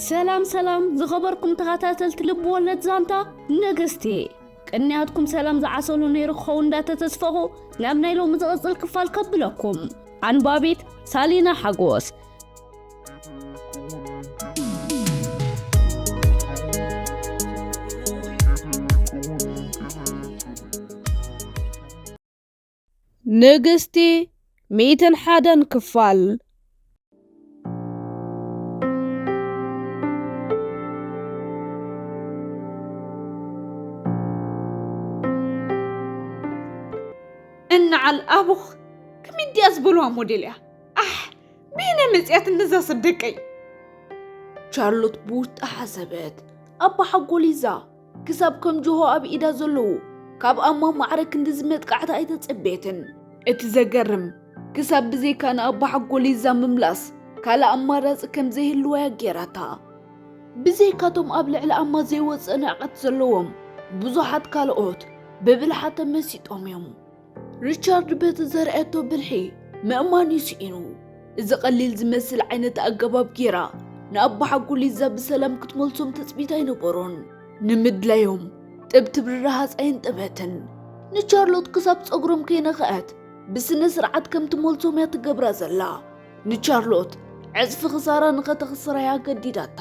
ሰላም ሰላም ዝኸበርኩም ተኸታተልቲ ልብ ወለድ ዛንታ ንግስቲ፣ ቅንያትኩም ሰላም ዝዓሰሉ ነይሩ ክኸውን እንዳተተስፈኹ ናብ ናይ ሎሚ ዝቕጽል ክፋል ከብለኩም። ኣንባቢት ሳሊና ሓጎስ። ንግስቲ ሚእትን ሓደን ክፋል። እንዓል ኣቡኽ፣ ከመይ ድያ ዝበልዋ ሞዴል እያ? ኣሕ፣ በየናይ መጽያት እነዛ ሰብ ደቀይ? ቻርሎት ብውሽጣ ሓሰበት። ኣባ ሓጎሊዛ ክሳብ ከም ጆሆ ኣብ ኢዳ ዘለዉ ካብ ኣማ ማዕረ ክንድዚ መጥቃዕቲ ኣይተጸበየትን። እቲ ዘገርም፣ ክሳብ ብዘይካ ንኣባ ሓጎሊዛ ምምላስ ካልእ ኣማራጺ ከም ዘይህልዋ እያ ጌራታ። ብዘይካቶም ኣብ ልዕሊ ኣማ ዘይወጽእ ንዕቀት ዘለዎም ብዙሓት ካልኦት ብብልሓ ተመሲጦም እዮም። ሪቻርድ በቲ ዘርኣየቶ ብልሒ ምእማን እዩ ስኢኑ። እዚ ቀሊል ዝመስል ዓይነት ኣገባብ ጌራ ንኣባ ሓጎሊዛ ብሰላም ክትመልሶም ትጽቢት ኣይነበሮን። ንምድላዮም ጥብ ትብል ረሃጽ ኣየንጠበትን። ንቻርሎት ክሳብ ጸጉሮም ከይነኽአት ብስነ ስርዓት ከም ትመልሶም እያ ትገብራ ዘላ። ንቻርሎት ዕጽፊ ክሳራ ንኸተኽስራ እያ ገዲዳታ።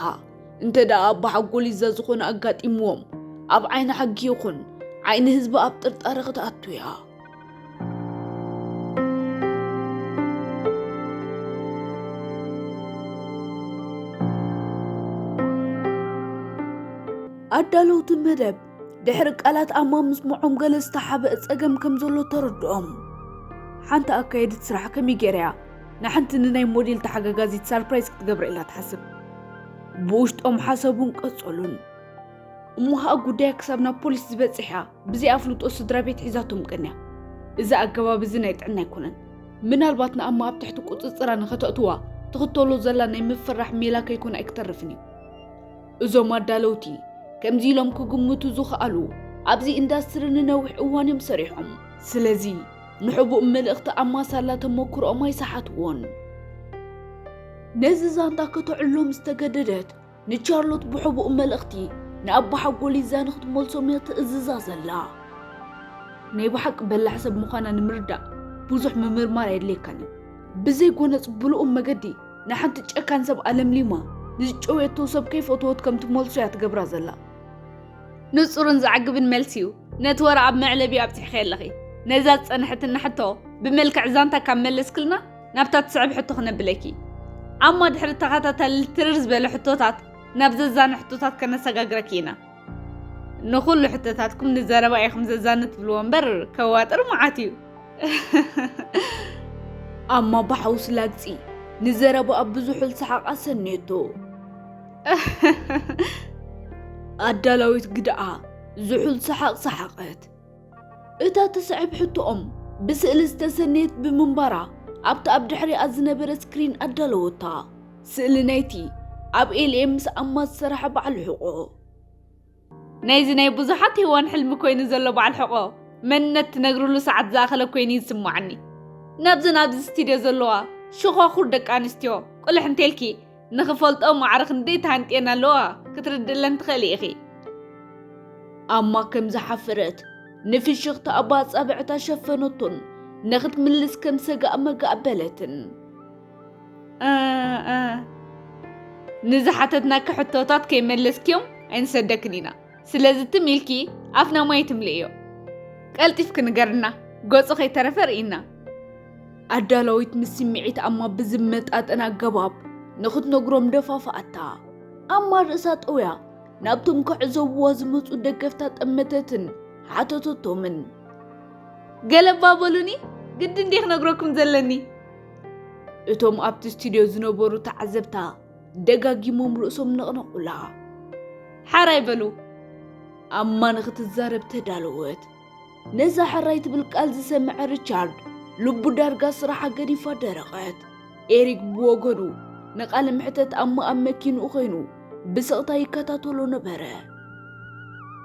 እንተ ደኣ ኣባ ሓጎሊዛ ዝኾነ ኣጋጢምዎም፣ ኣብ ዓይኒ ሕጊ ይኹን ዓይኒ ህዝቢ ኣብ ጥርጣረ ክትኣቱ እያ። ኣዳለውቲ መደብ ድሕሪ ቃላት ኣማ ምስምዖም ገለ ዝተሓብአ ጸገም ከም ዘሎ ተረድኦም። ሓንቲ ኣካየዲት ስራሕ ከመይ ገይራ እያ ንሓንቲ ንናይ ሞዴል ተሓጋጋዚት ሳርፕራይዝ ክትገብራ ኢላ ትሓስብ? ብውሽጦም ሓሰቡን ቀጸሉን። እሞ ኸኣ ጉዳያ ክሳብ ናብ ፖሊስ ዝበጽሕ እያ ብዘይ ኣፍልጦ ስድራ ቤት ሒዛቶም ቀንያ። እዚ ኣገባብ እዚ ናይ ጥዕና ኣይኮነን። ምናልባት ንኣማ ኣብ ትሕቲ ቁጽጽራ ንኸተእትዋ ትኽተሎ ዘላ ናይ ምፍራሕ ሜላ ከይኮነ ኣይክተርፍን እዩ። እዞም ኣዳለውቲ ከምዚ ኢሎም ክግምቱ ዝኸኣሉ ኣብዚ ኢንዳስትሪ ንነዊሕ እዋን እዮም ሰሪሖም። ስለዚ ንሕቡእ መልእኽቲ ኣማ ሳላ ተመክሮኦም ኣይሰሓትዎን። ነዚ ዛንታ ከተዕልሎም ዝተገደደት ንቻርሎት ብሕቡእ መልእኽቲ ንኣባ ሓጎሊዛ ንኽትመልሶም እያ ትእዝዛ ዘላ። ናይ ብሓቂ በላሕ ሰብ ምዃና ንምርዳእ ብዙሕ ምምርማር ኣየድልየካን እዩ። ብዘይ ጎነጽ ብልኡም መገዲ ንሓንቲ ጨካን ሰብ ኣለምሊማ ንዝጨወየቶ ሰብ ከይፈተወት ከም ትመልሶ እያ ትገብራ ዘላ። ንጹርን ዘዕግብን መልሲ እዩ። ነቲ ወረ ኣብ መዕለቢ ኣብጺሕኺ ኣለኺ። ነዛ ዝጸንሐትና ሕቶ ብመልክዕ ዛንታ ካብ መለስክልና ናብታ ትስዕብ ሕቶ ክነብለኪ። ኣማ ድሕሪ ተኸታታሊ ትርር ዝበለ ሕቶታት ናብ ዘዛኒ ሕቶታት ከነሰጋግረኪ ኢና። ንኹሉ ሕቶታትኩም ንዘረባ ኢኹም ዘዛኒ ትብልዎ እምበር ከዋጥር መዓት እዩ። ኣማ ብሓውስ ላግጺ ንዘረባኣ ብዙሑል ሰሓቕ ኣሰንየቶ። ኣዳላዊት ግድኣ ዝሑል ሰሓቕ ሰሓቐት። እታ ትስዕብ ሕቶኦም ብስእሊ ዝተሰነየት ብምንባራ ኣብቲ ኣብ ድሕሪኣ ዝነበረ ስክሪን ኣዳለወታ። ስእሊ ናይቲ ኣብ ኤልኤም ምስ ኣማ ዝሰረሐ በዓል ሕቖ። ናይዚ ናይ ብዙሓት ሄዋን ሕልሚ ኮይኑ ዘሎ በዓል ሕቖ መንነት ትነግርሉ ሰዓት ዝኣኸለ ኮይኑ ይስምዓኒ። ናብዘን ኣብዚ ስቱድዮ ዘለዋ ሽኾኹር ደቂ ኣንስትዮ ቁልሕ እንተልኪ ንኽፈልጦ ማዕረ ክንደይ ተሃንጥየን ኣለዋ ክትርድእለን ትኽእሊ ኢኺ። ኣማ ከም ዝሓፈረት ንፍሽኽታ ኣባ ኣጻብዕታ ሸፈነቶን ንኽትምልስ ከም ሰጋእ መጋእ በለትን። እ፣ እ። ንዝሓተትናኪ ሕቶታት ከይመለስክዮም ኣይንሰደክን ኢና። ስለዚ ትም ኢልኪ ኣፍና ማይ ትምልእዮ። ቀልጢፍኪ ንገርና፣ ገጹ ከይተረፈ ርኢና። ኣዳላዊት ምስ ስምዒት ኣማ ብዝመጣጠን ኣገባብ ንኽትነግሮም ደፋፍኣታ። ኣማ ርእሳ ጠውያ ናብቶም ክዕዘብዋ ዝመጹ ደገፍታ ጠመተትን ሓተተቶምን። ገለባ በሉኒ፣ ግድን ድየ ክነግረኩም ዘለኒ? እቶም ኣብቲ ስቱድዮ ዝነበሩ ተዓዘብታ ደጋጊሞም ርእሶም ነቕነቑላ። ሓራይ በሉ። ኣማ ንኽትዛረብ ተዳለወት። ነዛ ሕራይ ትብል ቃል ዝሰምዐ ሪቻርድ ልቡ ዳርጋ ስራሓ ገዲፋ ደረቐት። ኤሪክ ብወገኑ ንቃለ መሕተት ኣማ ኣብ መኪንኡ ኮይኑ ብስቕታ ይከታተሎ ነበረ።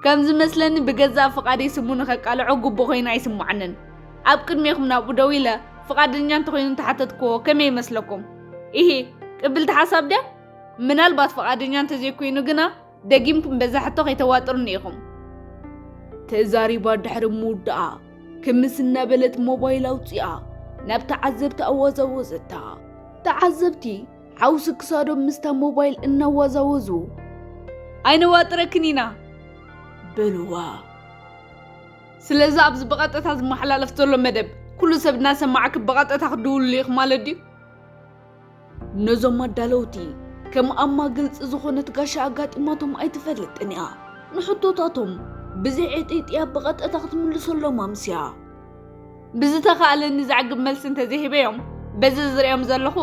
ከም ዝመስለኒ ብገዛእ ፍቓደይ ስሙ ንኸቃልዖ ግቡእ ኮይኑ ኣይስምዓንን። ኣብ ቅድሜኹም ናብኡ ደው ኢለ ፍቓደኛ እንተኾይኑ እንተሓተትክዎ ከመይ ይመስለኩም? ኢሂ፣ ቅብልቲ ሓሳብ ድያ? ምናልባት ፍቓደኛ እንተዘይኮይኑ ግና፣ ደጊምኩም በዛ ሕቶ ከይተዋጥሩኒ ኢኹም። ተዛሪባ ድሕሪ ምውዳኣ፣ ክምስ እናበለት ሞባይል ኣውፂኣ ናብ ተዓዘብቲ ኣዋዛወዘታ። ተዓዘብቲ ሓውሲ ክሳዶም ምስታ ሞባይል እናዋዛወዙ፣ "ኣይነዋጥረክን ኢና" በልዋ። ስለዚ ኣብዚ ብቐጥታ ዝመሓላለፍ ዘሎ መደብ ኩሉ ሰብ እናሰማዕኪ ብቐጥታ ክትድውልሉ ኢኹም ማለት ድዩ? ነዞም ኣዳለውቲ ከም ኣማ ግልፂ ዝኾነት ጋሻ ኣጋጢማቶም ኣይትፈልጥን እያ። ንሕቶታቶም ብዘይ ዕጥይጥያ ብቐጥታ ክትምልሰሎም ኣምስያ። ብዝተኻእለኒ ዘዕግብ መልሲ እንተዘይሂበዮም፣ በዚ ዝሪኦም ዘለኹ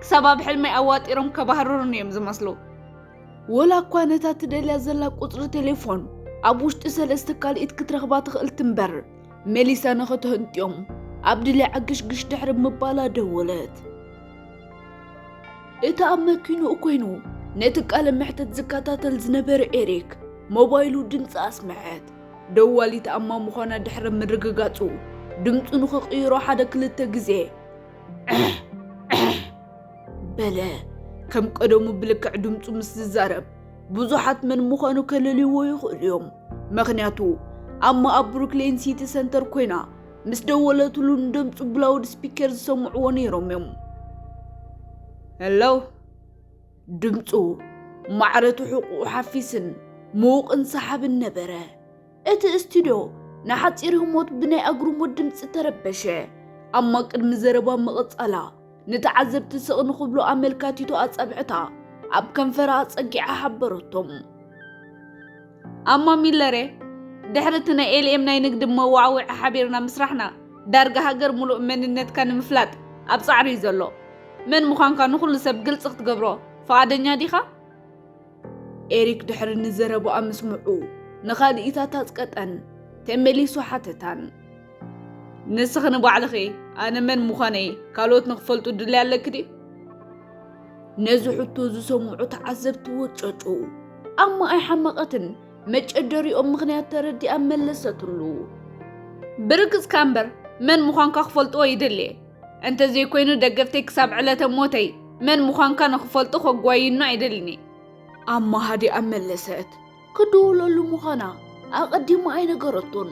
ክሳብ ኣብ ሕልመይ ኣዋጢሮም ከባህርሩኒ እዮም ዝመስሉ። ወላ እኳ ነታ ትደልያ ዘላ ቁፅሪ ቴሌፎን ኣብ ውሽጢ ሰለስተ ካልኢት ክትረኽባ ትኽእል ትንበር፣ መሊሳ ንኽትህንጥዮም ኣብ ድልያ ዕግሽግሽ ድሕሪ ምባላ ደወለት። እቲ ኣብ መኪንኡ ኮይኑ ነቲ ቃለ መሕተት ዝከታተል ዝነበረ ኤሪክ፣ ሞባይሉ ድምፂ ኣስመዐት። ደዋሊት ኣማ ምዃና ድሕሪ ምርግጋፁ፣ ድምፁ ንኽቕይሮ ሓደ ክልተ ግዜ በለ። ከም ቀደሙ ብልክዕ ድምፁ ምስ ዝዛረብ፣ ብዙሓት መን ምዃኑ ከለልይዎ ይኽእሉ እዮም። ምኽንያቱ፣ ኣማ ኣብ ብሩክሌን ሲቲ ሰንተር ኮይና ምስ ደወለትሉ፣ ንድምፁ ብላውድ ስፒከር ዝሰምዕዎ ነይሮም እዮም። ሄሎ። ድምፁ ማዕረቱ ሕቑኡ ሓፊስን ምዉቕን ሰሓብን ነበረ። እቲ ስቱድዮ ንሓፂር ህሞት ብናይ ኣግርሞት ድምፂ ተረበሸ። ኣማ ቅድሚ ዘረባ ምቕፃላ፣ ንተዓዘብቲ ስቕ ንኽብሉ ኣመልካቲቶ ኣፃብዕታ ኣብ ከንፈራ ኣፀጊዓ ሓበረቶም። ኣማ ሚለሬ፣ ድሕሪ እቲ ናይ ኤልኤም ናይ ንግዲ መዋዕውዒ ሓቢርና ምስራሕና፣ ዳርጋ ሃገር ሙሉእ መንነትካ ንምፍላጥ ኣብ ጻዕሪ እዩ ዘሎ። መን ምዃንካ ንኹሉ ሰብ ግልጺ ክትገብሮ ፍቓደኛ ዲኻ? ኤሪክ ድሕሪ ንዘረባኣ ምስምዑ፣ ንኻልኢታት ኣጽቀጠን፣ ተመሊሱ ሓተታን። ንስኺ ንባዕልኺ ኣነ መን ምዃነይ ካልኦት ንኽፈልጡ ድልያ ኣለኪ ድዩ? ነዚ ሕቶ ዝሰምዑ ተዓዘብቲ ወጨጩ። ኣማ ኣይሓመቐትን፣ መጨደሪኦም ምኽንያት ተረዲኣ መለሰትሉ። ብርግጽካ እምበር መን ምዃንካ ክፈልጥዎ ይደሊ እየ። እንተዘይኮይኑ ደገፍተይ ክሳብ ዕለተ ሞተይ መን ምዃንካ ንኽፈልጡ ከጓይኖ ኣይደልን እየ። ኣማ ሃዲኣ መለሰት። ክድውለሉ ምዃና ኣቐዲማ ኣይነገረቶን።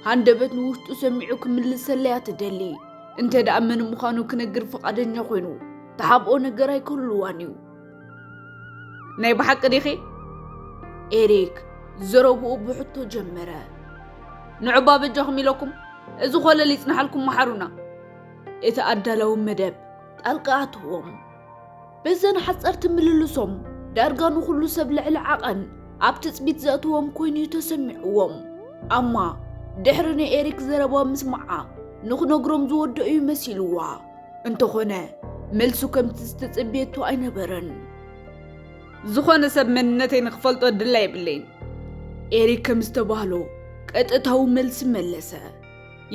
ሃንደበት ንውሽጡ ሰሚዑ ክምልሰለያ ትደሊ። እንተ ደኣ መን ምዃኑ ክነግር ፍቓደኛ ኮይኑ፣ ትሓብኦ ነገር ኣይክህልዋን እዩ። ናይ ብሓቂ ዲኺ? ኤሪክ ዘረብኡ ብሕቶ ጀመረ። ንዑባ በጃኹም ኢለኩም፣ እዚ ኮለል ይጽናሓልኩም፣ መሓሩና። እቲ ኣዳላዊ መደብ ጣልቃ ኣትዎም። በዘን ሓጸርቲ ምልልሶም፣ ዳርጋ ንኹሉ ሰብ ልዕሊ ዓቐን ኣብ ትጽቢት ዘእትዎም ኮይኑ እዩ ተሰሚዕዎም። ኣማ፣ ድሕሪ ንኤሪክ ዘረባ ምስማዓ፣ ንኽነግሮም ዝወደኡ እዩ መሲልዋ። እንተኾነ፣ መልሱ ከምቲ ዝተጸበየቶ ኣይነበረን። ዝኾነ ሰብ መንነተይ ንኽፈልጦ ድላይ የብለይን። ኤሪክ ከም ዝተባህሎ፣ ቀጥታዊ መልሲ መለሰ።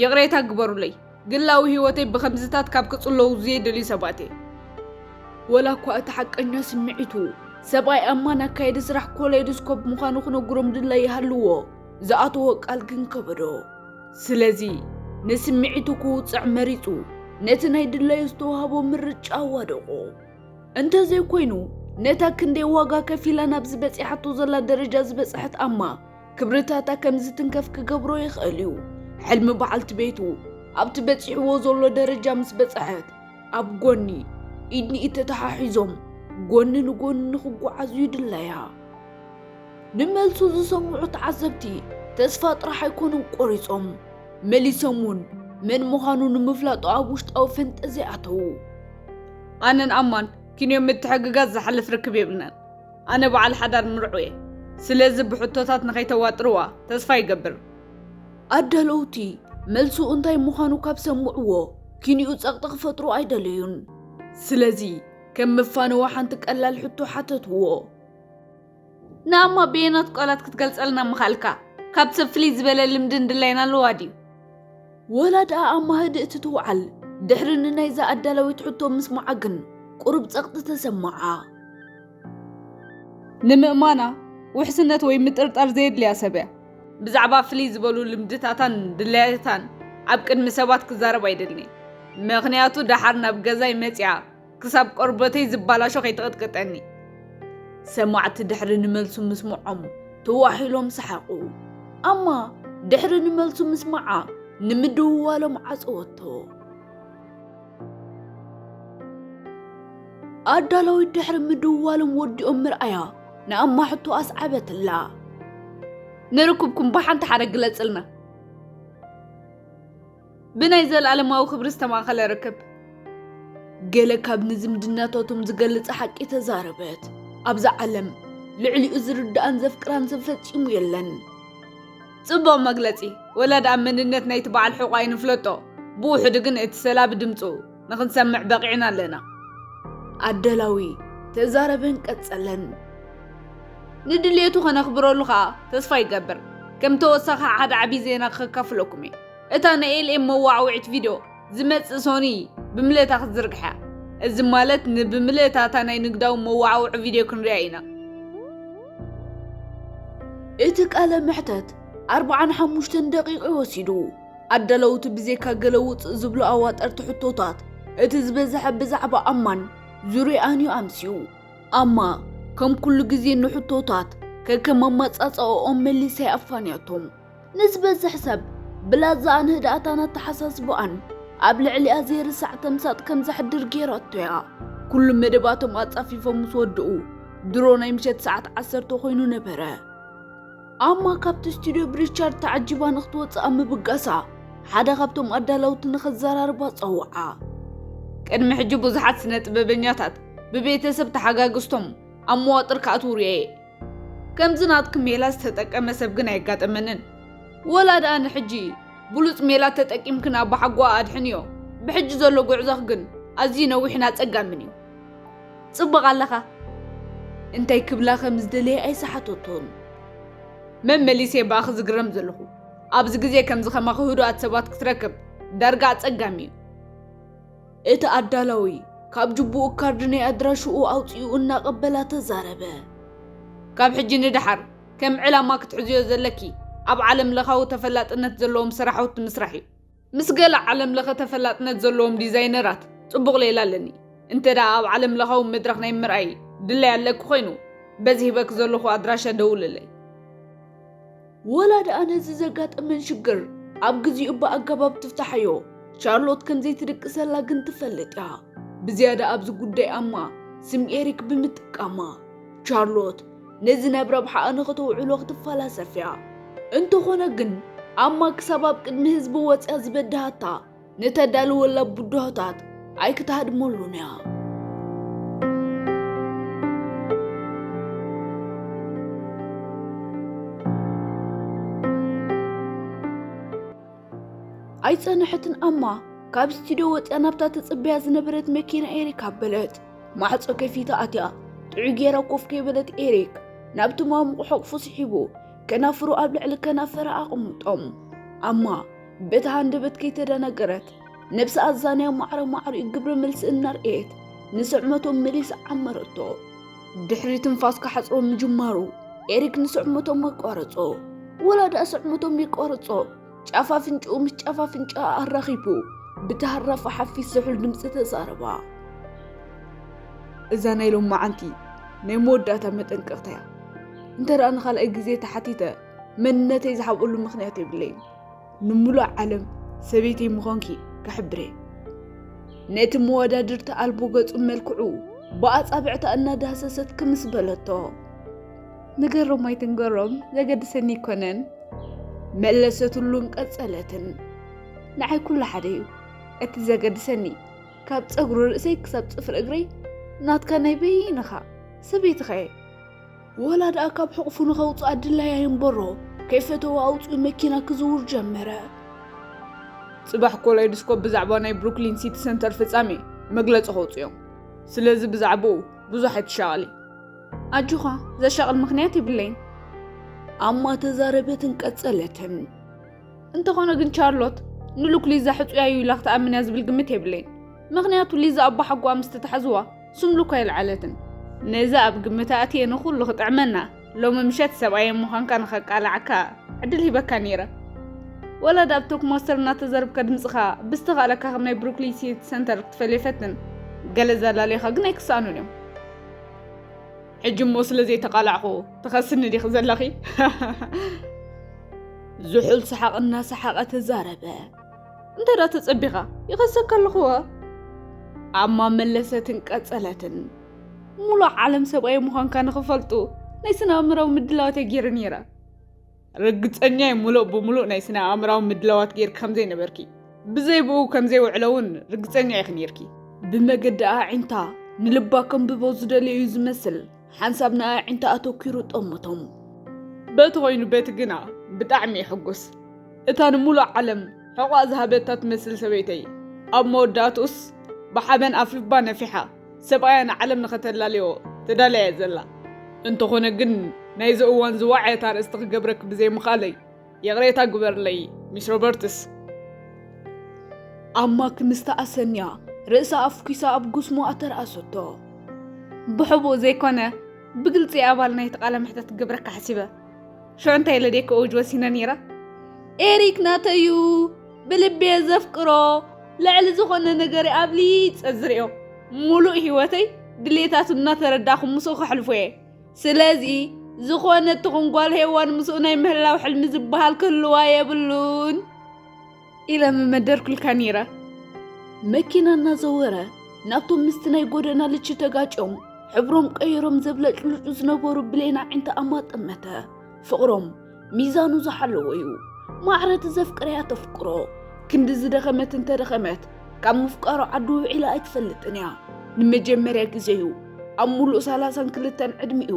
ይቕሬታ ግበሩለይ። ግላዊ ህይወተይ ብኸምዝታት ካብ ክጽለዉ ዘይደልዩ ሰባት እየ። ወላ እኳ እቲ ሓቀኛ ስምዒቱ፣ ሰብኣይ ኣማን ኣካየዲ ስራሕ ኮሌዶስኮፕ ምዃኑ ክነግሮም ድላይ ይሃልዎ፣ ዝኣተዎ ቃል ግን ከበዶ። ስለዚ፣ ንስምዒቱ ክውጽዕ መሪጹ፣ ነቲ ናይ ድላዩ ዝተዋህቦ ምርጫ ኣዋደቖ። እንተዘይኮይኑ፣ ነታ ክንደይ ዋጋ ከፊላ ናብ ዝበጺሓቶ ዘላ ደረጃ ዝበጽሐት ኣማ፣ ክብርታታ ከም ዝትንከፍ ክገብሮ ይኽእል እዩ። ሕልሚ በዓልቲ ቤቱ ኣብቲ በጺሕዎ ዘሎ ደረጃ ምስ በጽሐት፣ ኣብ ጎኒ ኢድ ንኢድ ተተሓሒዞም ጎኒ ንጎኒ ንኽጓዓዙ ይድለያ። ንመልሱ ዝሰምዑ ተዓዘብቲ ተስፋ ጥራሕ ኣይኮኑን ቆሪጾም፣ መሊሶም እውን መን ምዃኑ ንምፍላጡ ኣብ ውሽጣዊ ፈንጠዝያ ኣተዉ። ኣነን ኣማን ኪንዮ ምትሕግጋዝ ዝሓልፍ ርክብ የብልናን። ኣነ በዓል ሓዳር ምርዑ እየ። ስለዚ ብሕቶታት ንኸይተዋጥርዋ ተስፋ ይገብር። ኣዳለውቲ መልሱ እንታይ ምዃኑ ካብ ሰምዕዎ፣ ኪንኡ ጸቕጢ ክፈጥሩ ኣይደለዩን። ስለዚ ከም መፋነዊ ሓንቲ ቀላል ሕቶ ሓተትዎ። ንኣማ በየናት ቃላት ክትገልጸልና ምኻልካ? ካብ ሰብ ፍልይ ዝበለ ልምድን ድላይን ኣለዋ ድዩ? ወላ ደኣ ኣማ ህድእቲ ትውዓል፣ ድሕሪ ንናይዛ ኣዳላዊት ሕቶ ምስማዓ ግን ቁሩብ ጸቕጢ ተሰማዓ። ንምእማና ውሕስነት ወይ ምጥርጣር ዘየድልያ ሰብ እያ። ብዛዕባ ፍልይ ዝበሉ ልምድታታን ድላያታን ኣብ ቅድሚ ሰባት ክዛረብ ኣይደልን እየ። ምኽንያቱ ደሓር ናብ ገዛይ መጺኣ ክሳብ ቆርበተይ ዝባላሾ ከይትቕጥቅጠኒ። ሰማዕቲ ድሕሪ ንመልሱ ምስምዖም ተዋሒሎም ሰሓቑ። ኣማ ድሕሪ ንመልሱ ምስማዓ ንምድውዋሎም ዓጸወቶ። ኣዳላዊት ድሕሪ ምድውዋሎም ወዲኦም ምርኣያ ንኣማ ሕቶ ኣስዓበትላ። ንርክብኩም ብሓንቲ ሓደ ግለጽልና። ብናይ ዘለኣለማዊ ክብሪ ዝተማእከለ ርክብ። ገለ ካብ ንዝምድናታቶም ዝገልጽ ሓቂ ተዛረበት። ኣብዛ ዓለም ልዕሊኡ ዝርድኣን ዘፍቅራን ሰብ ፈጺሙ የለን። ጽቡቕ መግለጺ። ወላ ደኣ መንነት ናይቲ በዓል ሕቖ ኣይንፍለጦ፣ ብውሕዱ ግን እቲ ሰላቢ ድምጹ ንኽንሰምዕ በቒዕና ኣለና። ኣደላዊ ተዛረበን ቀጸለን። ንድልየቱ ከነኽብረሉ ኸኣ ተስፋ ይገብር። ከም ተወሳኺ ሓደ ዓቢ ዜና ከካፍለኩም እየ። እታ ናይ ኤልኤም መዋዕውዒት ቪድዮ ዝመጽእ ሶኒ ብምልእታ ክትዝርግሕ እያ። እዚ ማለት ንብምልእታ እታ ናይ ንግዳዊ መዋዕውዒ ቪድዮ ክንሪኣ ኢና። እቲ ቃለ መሕተት ኣርብዓን ሓሙሽተን ደቂቕ እዩ ወሲዱ። ኣዳለውቲ ብዘይካ ገለ ውጽእ ዝብሉ ኣዋጠርቲ ሕቶታት፣ እቲ ዝበዝሐ ብዛዕባ ኣማን ዙርያኣን እዩ ኣምስዩ። ኣማ ከም ኩሉ ግዜ ንሕቶታት ከከም ኣመጻጽኣኦም መሊሳ እያ ኣፋንያቶም። ንዝበዝሕ ሰብ ብላዛኣን ህድኣታን ኣተሓሳስባኣን ኣብ ልዕሊኣ ዘይርሳዕ ተምሳጥ ከም ዘሕድር ገይራቶ እያ። ኩሉ መደባቶም ኣጻፊፎም ምስ ወድኡ፣ ድሮ ናይ ምሸት ሰዓት ዓሰርተ ኮይኑ ነበረ። ኣማ ካብቲ ስቱድዮ ብሪቻርድ ተዓጂባ ንኽትወጽእ ኣብ ምብጋሳ፣ ሓደ ካብቶም ኣዳለውቲ ንኸዘራርባ ጸውዓ። ቅድሚ ሕጂ ብዙሓት ስነ ጥበበኛታት ብቤተሰብ ተሓጋግዝቶም ኣብ መዋጥር ክኣትዉ ርእየ። ከምዚ ናትኪ ሜላ ዝተጠቀመ ሰብ ግን ኣየጋጠመንን። ወላ ደኣ ንሕጂ ብሉጽ ሜላ ተጠቂምክን ኣባሓጎኣ ኣድሕንዮ። ብሕጂ ዘሎ ጉዕዞኽ ግን ኣዝዩ ነዊሕን ኣጸጋምን እዩ። ጽቡቕ ኣለኻ። እንታይ ክብላ ከም ዝደለየ ኣይሰሓተቶን። መመሊሰ ብኣኺ ዝግረም ዘለኹ። ኣብዚ ግዜ ከምዚ ከማኺ ህዱኣት ሰባት ክትረክብ ዳርጋ ኣጸጋሚ እዩ። እቲ ኣዳላዊ ካብ ጅቡኡ ካርድ ናይ ኣድራሽኡ ኣውጺኡ እናቐበላ ተዛረበ። ካብ ሕጂ ንደሓር ከም ዕላማ ክትሕዝዮ ዘለኪ ኣብ ዓለም ለኻዊ ተፈላጥነት ዘለዎም ስራሕቲ ምስራሕ እዩ። ምስ ገለ ዓለም ለኸ ተፈላጥነት ዘለዎም ዲዛይነራት ጽቡቕ ሌላ ኣለኒ። እንተ ደኣ ኣብ ዓለም ለኻዊ መድረኽ ናይ ምርኣይ ድላይ ኣለኪ ኮይኑ፣ በዚ ሂበኪ ዘለኹ ኣድራሻ ደውልለይ። ወላ ደኣ ነዚ ዘጋጠመን ሽግር ኣብ ግዚኡ ብኣገባብ ትፍታሓዮ ቻርሎት ከም ዘይትድቅሰላ ግን ትፈልጥ እያ። ብዝያዳ ኣብዚ ጉዳይ ኣማ ስም ኤሪክ ብምጥቃማ፣ ቻርሎት ነዚ ናብ ረብሓኣ ንኽተውዕሎ ክትፈላሰፍ እያ። እንተኾነ ግን ኣማ ክሳብ ኣብ ቅድሚ ህዝቢ ወጽያ ዝበድሃታ ንተዳልወላ ብድሆታት ኣይክትሃድመሉን እያ። ኣይጸንሐትን ኣማ ካብ ስቱድዮ ወጽያ ናብታ ትጽበያ ዝነበረት መኪና ኤሪክ ኣበለት። ማዕጾ ከፊታ ኣትያ። ጥዑይ ጌራ ኮፍ ከይበለት ኤሪክ ናብቲ ማሙቕ ሕቕፉ ስሒቡ ከናፍሩ ኣብ ልዕሊ ከናፈራ ኣቐምጦም። ኣማ በቲ ሃንደበት ከይተደናገረት ነብሲ ኣዛንያ ማዕረ ማዕሪኡ ግብረ መልሲ እናርኣየት ንስዕመቶም መሊሳ ዓመረቶ። ድሕሪ ትንፋስ ክሓጽሮ ምጅማሩ ኤሪክ ንስዕመቶም ኣቋረጾ። ወላ ደኣ ስዕመቶም የቋርጾ ጫፍ ኣፍንጭኡ ምስ ጫፍ ኣፍንጫኣ ኣራኺቡ ብተሃራፊ ሓፊስ ዝሑል ድምጺ ተዛረባ። እዛ ናይ ሎማዓንቲ ናይ መወዳእታ መጠንቀቕታ እያ። እንተ ደኣ ንኻልኣይ ግዜ ተሓቲተ መንነተይ ዝሓብእሉ ምኽንያት የብለይን። ንምሉእ ዓለም ሰበይተይ ምዃንኪ ክሕብር እየ። ነቲ መወዳድርቲ ኣልቦ ገጹ መልክዑ ብኣጻብዕታ እናዳህሰሰት ክምስ በለቶ። ንገሮም ኣይትንገሮም ዘገድሰኒ ኣይኮነን። መለሰትሉን ቀጸለትን። ንዓይ ኩሉ ሓደ እዩ። እቲ ዘገድሰኒ ካብ ጸጉሪ ርእሰይ ክሳብ ጽፍሪ እግረይ ናትካ ናይ በይንኻ ሰበይትኻ እየ። ወላ ደኣ ካብ ሕቕፉ ንኸውጽኣ ድላያ ይንበሮ ከይፈተወ ኣውጺኡ መኪና ክዝውር ጀመረ። ጽባሕ ኮላይድስኮፕ ብዛዕባ ናይ ብሩክሊን ሲቲ ሰንተር ፍጻሜ መግለጺ ከውጽኡ እዮም። ስለዚ ብዛዕባኡ ብዙሕ ኣይትሻቐሊ። ኣጆኻ፣ ዘሻቕል ምኽንያት የብለይን። ኣማ ተዛረበትን ቀጸለትን። እንተኾነ ግን ቻርሎት ንሉክ ሊዛ ሕጹያ እዩ ኢላ ክትኣምን እያ ዝብል ግምት የብለይን። ምኽንያቱ ሊዛ ኣቦሓጎኣ ምስ ተታሕዝዋ ስም ሉክ ኣይልዓለትን። ነዚ ኣብ ግምት ኣእትየ ንኹሉ ክጥዕመና ሎሚ ምሸት ሰብኣየ ምዃንካ ንኸቃልዓካ ዕድል ሂበካ ነይረ። ወላ ዳ ኣብ ቶክማስተር እናተዘርብካ ድምጽኻ ብዝተኻእለካ ከም ናይ ብሩክሊን ሲቲ ሰንተር ክትፈልዮ ፈትን። ገለ ዘላልዮኻ ግን ኣይክሰኣኑን እዮም። ሕጂ እሞ ስለ ዘይተቓላዕኹ ትኸስኒ ዲኺ ዘለኺ? ዝሑል ሰሓቕ እናሰሓቐ ተዛረበ። እንተ ደኣ ተጸቢኻ ይኸሰካ ኣለኹዋ። ኣማ መለሰትን ቀጸለትን። ሙሉእ ዓለም ሰብኣይ ምዃንካ ንኽፈልጡ ናይ ስነ ኣእምራዊ ምድላዋት እየ ገይረ ነይረ። ርግጸኛ እየ፣ ሙሉእ ብምሉእ ናይ ስነ ኣእምራዊ ምድላዋት ጌርኪ ከም ዘይነበርኪ፣ ብዘይ ብኡ ከም ዘይውዕሎ እውን ርግጸኛ ኢኺ ኔርኪ። ብመገዲ ኣዒንታ ንልባ ከንብቦ ዝደለዩ ዝመስል ሓንሳብ ንኣዒንታ ኣተኲሩ ጠመቶም። በቲ ኾይኑ በቲ ግና ብጣዕሚ ይሕጉስ። እታ ንሙሉእ ዓለም ሕቋ ዝሃበታ ትመስል ሰበይተይ፣ ኣብ መወዳእትኡስ ብሓበን ኣፍ ልባ ነፊሓ ሰብኣያ ንዓለም ንኸተላልዮ ተዳልያ እያ ዘላ። እንተኾነ ግን ናይዚ እዋን ዝወዓየት ኣርእስቲ ክገብረኪ ብዘይምኽኣለይ ይቕሬታ ግበርለይ ሚስ ሮበርትስ። ኣማ ክምስታ ኣሰንያ ርእሳ ኣፍኲሳ ኣብ ጉስሙ ኣተርኣሰቶ። ብሕቡእ ዘይኮነ ብግልጺ ኣባል ናይቲ ቃለ መሕተት ክገብረካ ሓሲበ። ሽዑ እንታይ ኢለ ደይ ክእውጅ ወሲነ ነይረ? ኤሪክ ናተዩ ብልቤ ዘፍቅሮ ልዕሊ ዝኾነ ነገር ኣብሊጸ ዝርእዮ ሙሉእ ህይወተይ ድሌታቱ እናተረዳእኹ ምስኡ ከሕልፎ እየ። ስለዚ ዝኾነት ትኹን ጓል ሄዋን ምስኡ ናይ ምህላው ሕልሚ ዝበሃል ክህልዋ የብሉን ኢለ ምመደርኩልካ ነይረ። መኪና እናዘወረ ናብቶም ምስቲ ናይ ጎደና ልቺ ተጋጭዮም ሕብሮም ቀይሮም ዘብለጭልጩ ዝነበሩ ብሌን ኣዒንታ ኣማ ጠመተ። ፍቕሮም ሚዛኑ ዝሓለወ እዩ። ማዕረ እቲ ዘፍቅረያ ተፍቅሮ ክንዲ ዝደኸመት እንተደኸመት ካብ ምፍቃሩ ዓዱ ውዒላ ኣይትፈልጥን እያ። ንመጀመርያ ግዜ እዩ ኣብ ሙሉእ ሰላሳን ክልተን ዕድሚኡ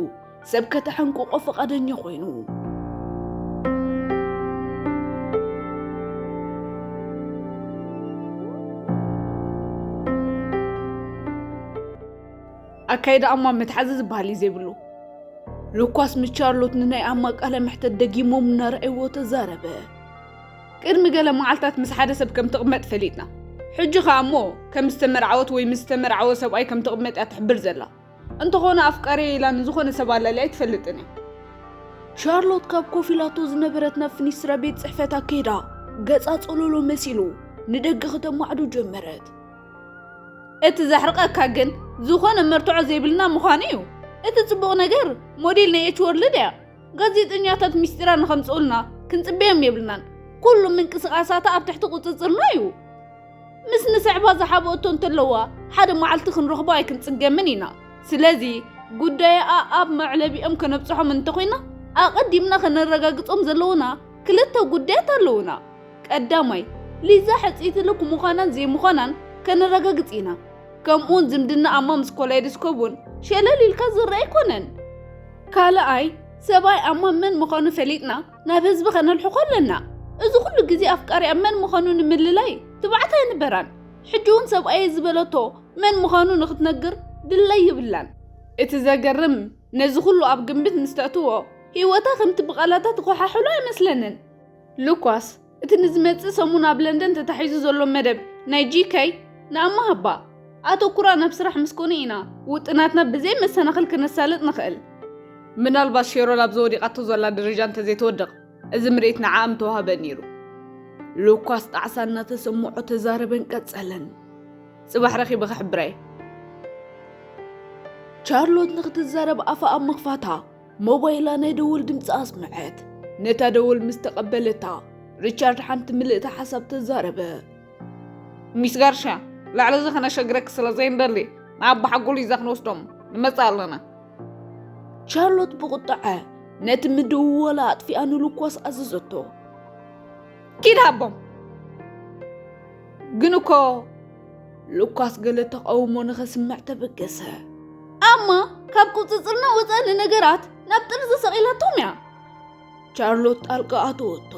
ሰብ ከተሐንቅቆ ፈቓደኛ ኮይኑ። ኣካይዳ ኣማ መትሓዚ ዝበሃል እዩ ዘይብሉ። ሉኳስ ምስ ቻርሎት ንናይ ኣማ ቃለ መሕተት ደጊሞም እናረኣይዎ ተዛረበ። ቅድሚ ገለ መዓልታት ምስ ሓደ ሰብ ከም ትቕመጥ ፈሊጥና። ሕጂ ኸኣ እሞ ከም ዝተመርዓወት ወይ ምስ ዝተመርዓወ ሰብኣይ ከም ትቕመጥ እያ ትሕብር ዘላ። እንተኾነ ኣፍቃሪ ኢላ ንዝኾነ ሰብ ኣላልያ ኣይትፈልጥን እያ። ቻርሎት ካብ ኮፍ ኢላቶ ዝነበረት ናብ ፍኒስትራ ቤት ጽሕፈት ኣከይዳ ገጻ ጸሎሎ መሲሉ ንደገ ከተማዕዱ ጀመረት። እቲ ዘሕርቐካ ግን ዝኾነ መርትዖ ዘይብልና ምዃኑ እዩ። እቲ ጽቡቕ ነገር ሞዴል ናይ ኤች ወርልድ እያ። ጋዜጠኛታት ሚስጢራ ንኸምጽኡልና ክንጽበዮም የብልናን። ኩሉ ምንቅስቓሳታ ኣብ ትሕቲ ቁጽጽርና እዩ። ምስ ንስዕባ ዝሓበኦቶ እንተለዋ ሓደ መዓልቲ ክንረኽቦ ኣይክንጽገምን ኢና። ስለዚ ጉዳያ ኣብ መዕለቢኦም ከነብጽሖም እንተኾይና ኣቐዲምና ከነረጋግጾም ዘለውና ክልተ ጉዳያት ኣለውና። ቀዳማይ ሊዛ ሕጽይቲ ልክ ምዃናን ዘይምዃናን ከነረጋግጽ ኢና። ከምኡውን ዝምድና ኣማ ምስ ኮላይደስኮፕ እውን ሸለል ኢልካ ዝረአ ኣይኮነን። ካልኣይ ሰብኣይ ኣማ መን ምዃኑ ፈሊጥና ናብ ህዝቢ ከነልሕኾ ኣለና። እዚ ኩሉ ግዜ ኣፍቃሪኣ መን ምዃኑ ንምልላይ ትብዓት ኣይነበራን። ሕጂ እውን ሰብኣየ ዝበለቶ መን ምዃኑ ንኽትነግር ድላይ ይብላን። እቲ ዘገርም ነዚ ኩሉ ኣብ ግምት ምስ ተእትዎ ህይወታ ከምቲ ብቓላታ ትኾሓሕሎ ኣይመስለንን። ሉኳስ እቲ ንዝመጽእ ሰሙን ኣብ ለንደን ተታሒዙ ዘሎ መደብ ናይ ጂከይ ንኣማ ሃባ። ኣተኩራ ናብ ስራሕ ምስ ኮነ ኢና ውጥናትና ብዘይ መሰናኽል ከነሳልጥ ንኽእል። ምናልባት ሼሮል ኣብዚ ወዲቓቶ ዘላ ደረጃ እንተዘይተወድቕ እዚ ምርኢት ንዓኣ ምተዋህበ ነይሩ። ሉኳስ ጣዕሳ እናተሰምዖ ተዛረበን ቀጸለን። ጽባሕ ረኺበ ክሕብራ እየ። ቻርሎት ንኽትዛረብ ኣፋ ኣብ ምኽፋታ ሞባይላ ናይ ደወል ድምፂ ኣስምዐት። ነታ ደወል ምስ ተቐበለታ ሪቻርድ ሓንቲ ምልእቲ ሓሳብ ተዛረበ። ሚስ ጋርሻ፣ ልዕሊ እዚ ከነሸግረኪ ስለ ዘይንደሊ ንኣቦሓጎ ሊዛ ክንወስዶም ንመጽእ ኣለና። ቻርሎት ብቑጥዐ ነቲ ምድውዋላ ኣጥፊኣ ንሉኳስ ኣዘዘቶ። ኪድ ሃቦም። ግን እኮ ሉኳስ ገለ ተቓውሞ ንኸስምዕ ተበገሰ። ኣማ ካብ ቁጽጽርና ወጻኢ ንነገራት ናብ ጥርዚ ሰቒላቶም እያ። ቻርሎት ጣልቃ ኣተወቶ።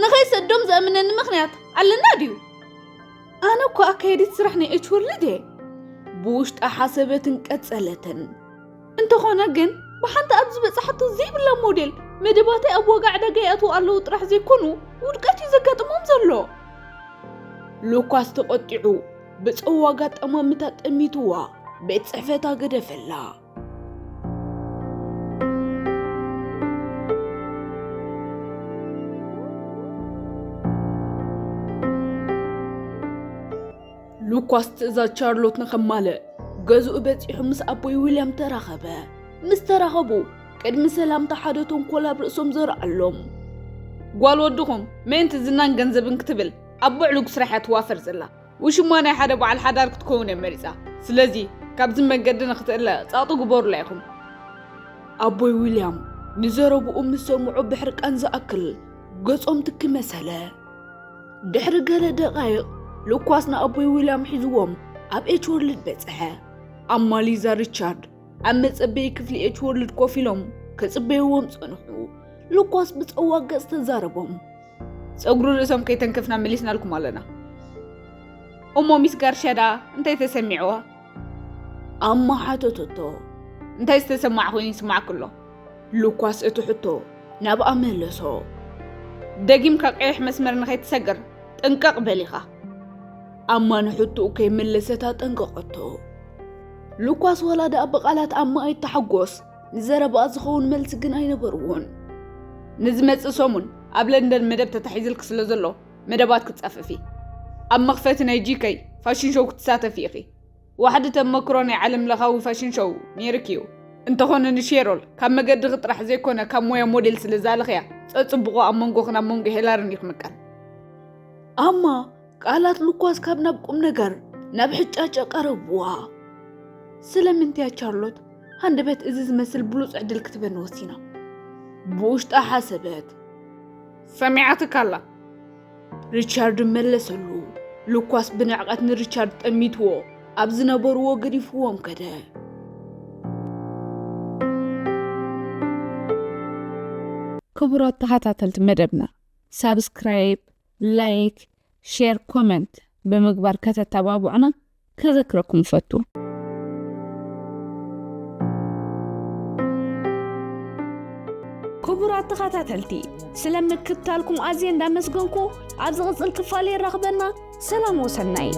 ንኸይሰዶም ዘእምነኒ ምኽንያት ኣለና ድዩ? ኣነ እኮ ኣካየዲት ስራሕ ናይ ኤች ወርልድ እየ። ብውሽጣ ሓሰበትን ቀጸለትን። እንተኾነ ግን ብሓንቲ ኣብ ዝበጻሓቶ ዘይብላ ሞዴል መደባተይ ኣብ ዋጋ ዕዳጋ ይኣትዉ ኣለዉ ጥራሕ ዘይኮኑ ውድቀት እዩ ዘጋጥሞም ዘሎ። ሉኳስ ተቖጢዑ ብጸዋጋ ጠማምታ ጠሚትዋ ቤት ጽሕፈታ ገደፈላ። ሉኳስ ትእዛዝ ቻርሎት ንኸማልእ ገዝኡ በጺሑ ምስ ኣቦይ ዊልያም ተራኸበ። ምስ ተራኸቡ፣ ቅድሚ ሰላምታ ሓደ ተንኮል ኣብ ርእሶም ዘርኣሎም። ጓል ወድኹም ምእንቲ ዝናን ገንዘብን ክትብል ኣብ ብዕሉግ ስራሕ እያ ትዋፈር ዘላ። ውሽማ ናይ ሓደ በዓል ሓዳር ክትከውን እያ መሪጻ። ስለዚ ካብዚ መገዲ ንክትእለ ጸቕጢ ግበሩላ ኢኹም። ኣቦይ ዊልያም ንዘረብኡ ምስ ሰምዑ ብሕርቃን ዝኣክል ገጾም ትኪ መሰለ። ድሕሪ ገለ ደቓይቕ ሉኳስ ንኣቦይ ዊልያም ሒዝዎም ኣብ ኤች ወርልድ በጽሐ። ኣማ ሊዛ ሪቻርድ ኣብ መጸበዪ ክፍሊ ኤች ወርልድ ኮፍ ኢሎም ክጽበይዎም ጸንሑ። ሉኳስ ብጸዋ ገጽ ተዛረቦም። ጸጉሪ ርእሶም ከይተንከፍና መሊስናልኩም ኣለና። እሞ ሚስ ጋርሻ ደኣ እንታይ ተሰሚዕዋ? ኣማ ሓተተቶ። እንታይ ዝተሰማዕ ኮይኑ ይስማዕክ ኣሎ? ሉኳስ እቲ ሕቶ ናብኣ መለሶ። ደጊምካ ቀይሕ መስመር ንኸይትሰግር ጥንቀቕ በል ኢኻ። ኣማ ንሕቶኡ ከይመለሰት ኣጠንቀቐቶ። ሉኳስ ዋላ ደኣ ብቓላት ኣማ ኣይተሓጎስ፣ ንዘረባኣ ዝኸውን መልሲ ግን ኣይነበርዎን። ንዝመጽእ ሰሙን ኣብ ለንደን መደብ ተታሒዝልክ ስለ ዘሎ መደባት ክትጻፈፊ። ኣብ መኽፈቲ ናይ ጂ ከይ ፋሽን ሾው ክትሳተፊ ኢኺ። ዋሕዲ ተመክሮ ናይ ዓለም ለኻዊ ፋሽን ሾው ነይርክ እዩ። እንተኾነ ንሼሮል ካብ መገድኺ ጥራሕ ዘይኮነ ካብ ሞያ ሞዴል ስለ ዝኣለኽያ ጸጽብቑ ኣብ መንጎኽን ኣብ መንጎ ሄላርን እዩ ክምቀል። ኣማ ቃላት ሉኳስ ካብ ናብ ቁም ነገር ናብ ሕጫጨ ቀረብዋ። ስለምንታይ እያ ቻርሎት ሃንደበት እዚ ዝመስል ብሉጽ ዕድል ክትበኒ ወሲና? ብውሽጣ ሓሰበት። ሰሚዓትካ ኣላ። ሪቻርድ መለሰሉ። ሉኳስ ብንዕቐት ንሪቻርድ ጠሚትዎ ኣብ ዝነበርዎ ገዲፍዎም ከደ። ክቡራት ተኸታተልቲ መደብና ሳብስክራይብ፣ ላይክ፣ ሼር፣ ኮመንት ብምግባር ከተተባብዑና ከዘክረኩም እፈቱ። ክቡራት ተኸታተልቲ፣ ስለ ምክትታልኩም ኣዝየ እንዳመስገንኩ፣ ኣብ ዝቕጽል ክፋል የራኽበና። ሰላም ወሰናይ።